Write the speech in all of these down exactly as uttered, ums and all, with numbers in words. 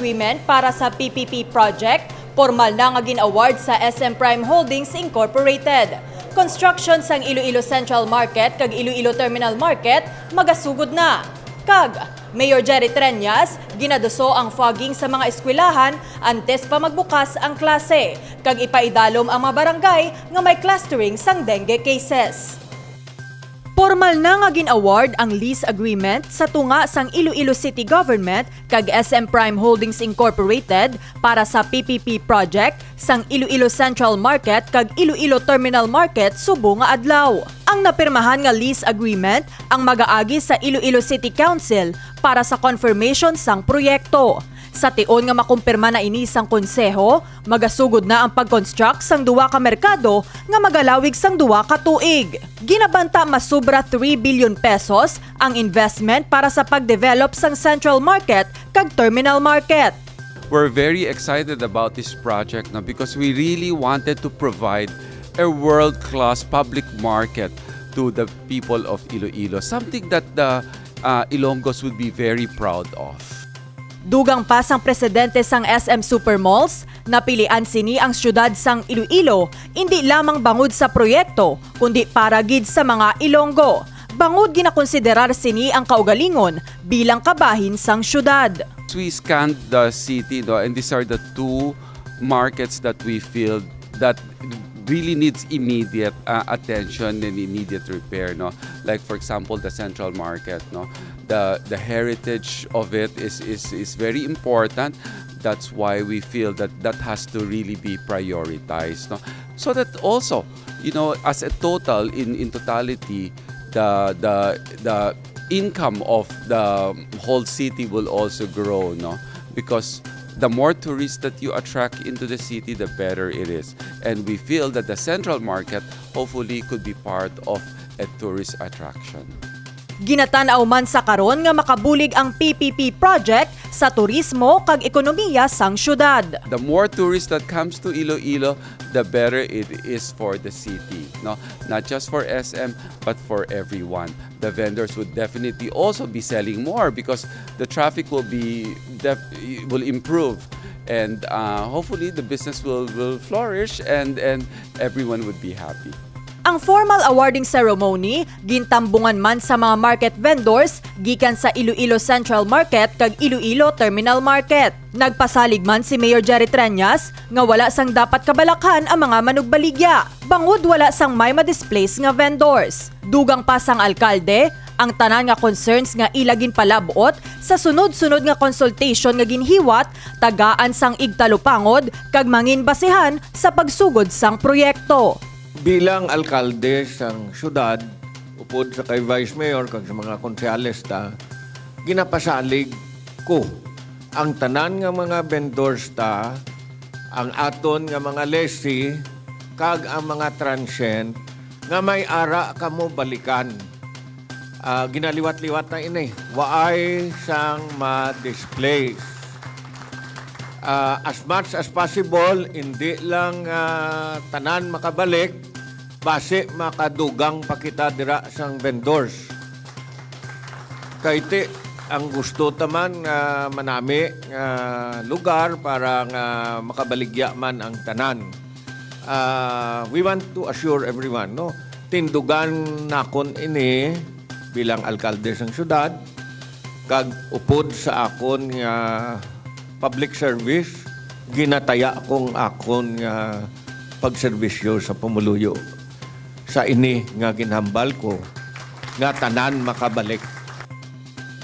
Agreement para sa P P P project, pormal na nga gin-award sa S M Prime Holdings Incorporated. Construction sang Iloilo Central Market kag Iloilo Terminal Market magasugod na. Kag Mayor Jerry Treñas ginaduso ang fogging sa mga eskwelahan antes pa magbukas ang klase, kag ipaidalom ang mga barangay nga may clustering sang dengue cases. Pormal na nga gin-award ang lease agreement sa tunga sang Iloilo City Government kag S M Prime Holdings Incorporated para sa P P P project sang Iloilo Central Market kag Iloilo Terminal Market subong nga adlaw. Ang napirmahan nga lease agreement ang magaagi sa Iloilo City Council para sa confirmation sang proyekto. Sa tion nga makumpirma na ini sang konseho, magasugod na ang pag-construct sang duha ka merkado nga magalawig sang duha ka tuig. Ginabanta masubra three billion pesos ang investment para sa pag-develop sang Central Market kag Terminal Market. We're very excited about this project now because we really wanted to provide a world-class public market to the people of Iloilo, something that the uh, Ilonggos would be very proud of. Dugang pa sang presidente sang S M Supermalls, napilian sini ang siyudad sang Iloilo indi lamang bangod sa proyekto, kundi para gid sa mga Ilonggo, bangod ginakonsiderar sini ang kaugalingon bilang kabahin sang siyudad. We scanned the city, no, and these are the two markets that we feel that really needs immediate uh, attention and immediate repair, no? Like, for example, the central market, no? The the heritage of it is is is very important. That's why we feel that that has to really be prioritized, no? So that also, you know, as a total, in in totality, the the the income of the whole city will also grow, no? Because the more tourists that you attract into the city, the better it is. And we feel that the central market hopefully could be part of a tourist attraction. Ginatan-aw man sa karon nga makabulig ang P P P project sa turismo kag ekonomiya sang syudad. The more tourists that comes to Iloilo, the better it is for the city, no? Not just for S M, but for everyone. The vendors would definitely also be selling more because the traffic will be def- will improve, and uh, hopefully the business will will flourish, and and everyone would be happy. Ang formal awarding ceremony gintambungan man sa mga market vendors gikan sa Iloilo Central Market kag Iloilo Terminal Market. Nagpasalig man si Mayor Jerry Treñas nga wala sang dapat kabalakhan ang mga manugbaligya bangod wala sang may ma-displace nga vendors. Dugang pa sang alkalde, ang tanan nga concerns nga ila ginpalab-ot sa sunod-sunod nga consultation nga ginhiwat tagaan sang igtalupangod kag mangin basihan sa pagsugod sang proyekto. Bilang alkalde sang syudad, upod sa kay Vice Mayor kag sa mga konsehales ta, ginapasalig ko ang tanan nga mga vendors ta, ang aton nga mga lessee, kag ang mga transient nga may ara kamo balikan. Ah, ginaliwat-liwat na ini. Waay sang ma-displace. Ah, as much as possible, hindi lang ah, tanan makabalik, basi makadugang pa kita dira sang vendors. Kay ti, ang gusto ta man nga manami nga lugar para nga makabaligya man ang tanan. Ah, we want to assure everyone, no? Tindugan nakon ini bilang alkalde sang syudad, kag upod sa akon nga public service, ginataya kong akon nga pagserbisyo sa pumuluyo sa ini nga ginhambal ko nga tanan makabalik.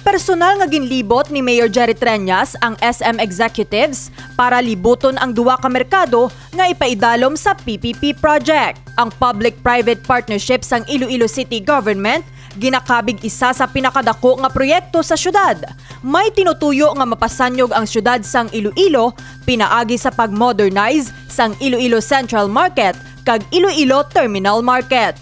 Personal nga ginlibot ni Mayor Jerry Treñas ang S M executives para libuton ang duha ka merkado nga ipaidalom sa P P P project. Ang public-private partnership sang Iloilo City Government ginakabig isa sa pinakadako nga proyekto sa syudad. May tinutuyo nga mapasanyog ang syudad sang Iloilo pinaagi sa pag-modernize sang Iloilo Central Market kag Iloilo Terminal Market.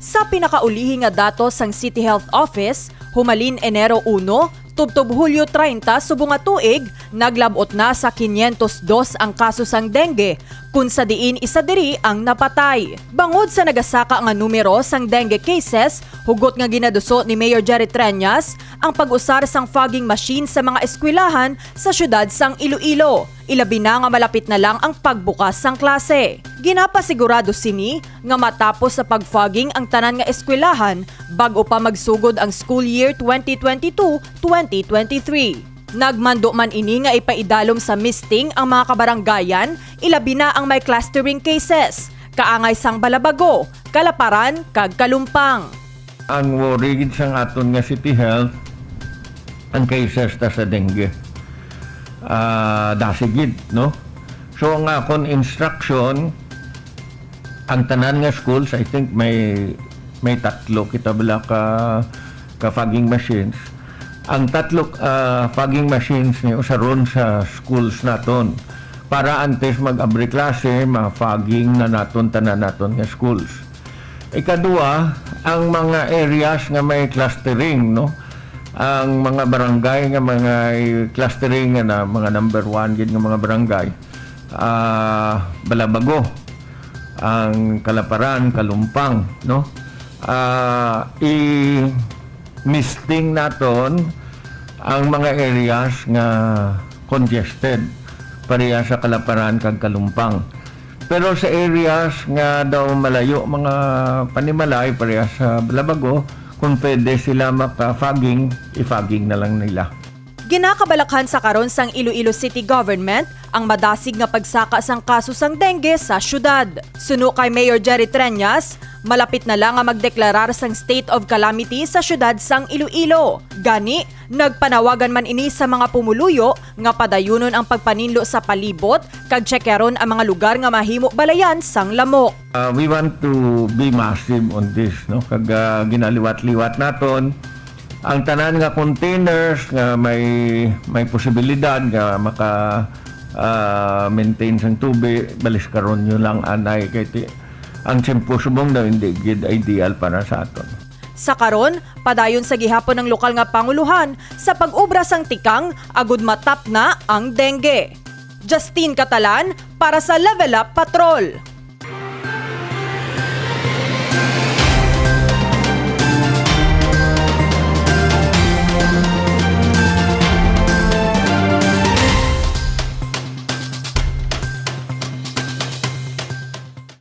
Sa pinakaulihi nga datos sang City Health Office, humalin Enero uno tubtob Hulyo treinta subong nga tuig, naglab-ot na sa quinientos dos ang kaso sang dengue, kun sa diin isa diri ang napatay. Bangod sa nagasaka nga numero sang dengue cases, hugot nga ginaduso ni Mayor Jerry Treñas ang pag-usar sang fogging machine sa mga eskwelahan sa siyudad sang Iloilo, ilabi na nga malapit na lang ang pagbukas sang klase. Ginapasigurado sini nga matapos sa pag-fogging ang tanan nga eskwelahan bag-o pa magsugod ang school year twenty twenty-two twenty twenty-three. Nagmando man ini nga ipaidalom sa misting ang mga kabaranggayan, ilabi na ang may clustering cases, kaangay sang Balabago, Kalaparan, kag Kalumpang. Ang worry gid sang aton nga City Health, ang cases ta sa dengue. Ah, dasig gid, no? So, ang akon instruction, ang tanan nga schools, I think may, may tatlo kita bala ka, ka fogging machines. Ang tatlo, ah, fogging machines ni usaron sa schools naton para antes mag-abri klase, ma-fogging na naton tanan naton nga schools. Ikadua, ang mga areas nga may clustering, no? Ang mga barangay nga mga clustering nga na, mga number one gid nga mga barangay, ah, Balabago, ang Kalaparan, Kalumpang, no? Ah, i-misting naton ang mga areas nga congested, pareha sa Kalaparan kag Kalumpang. Pero sa areas nga daw malayo mga panimalay, pareha sa Balabago, kung pwede sila maka-fogging, i-fogging na lang nila. Ginakabalakhan sa karon sang Iloilo City Government ang madasig nga pagsaka sang kaso sang dengue sa siyudad. Suno kay Mayor Jerry Treñas, malapit na lang nga magdeklarar sang state of calamity sa siyudad sang Iloilo. Gani, nagpanawagan man ini sa mga pumuluyo nga padayunon ang pagpaninlo sa palibot kag tsekaron ang mga lugar nga mahimo balayan sang lamok. Uh, we want to be massive on this, no? Kag, uh, ginaliwat-liwat naton ang tanan nga containers nga may, may posibilidad nga maka, ah, maintain sang tubi, balis karon nyo lang anay kay ti-, ang tiyempo subong daw hindi gid ideal para sa aton. Sa karon, padayon sa gihapon ang lokal nga panguluhan sa pag-obra sang tikang agud matapna ang dengue. Justine Catalan para sa Level Up Patrol.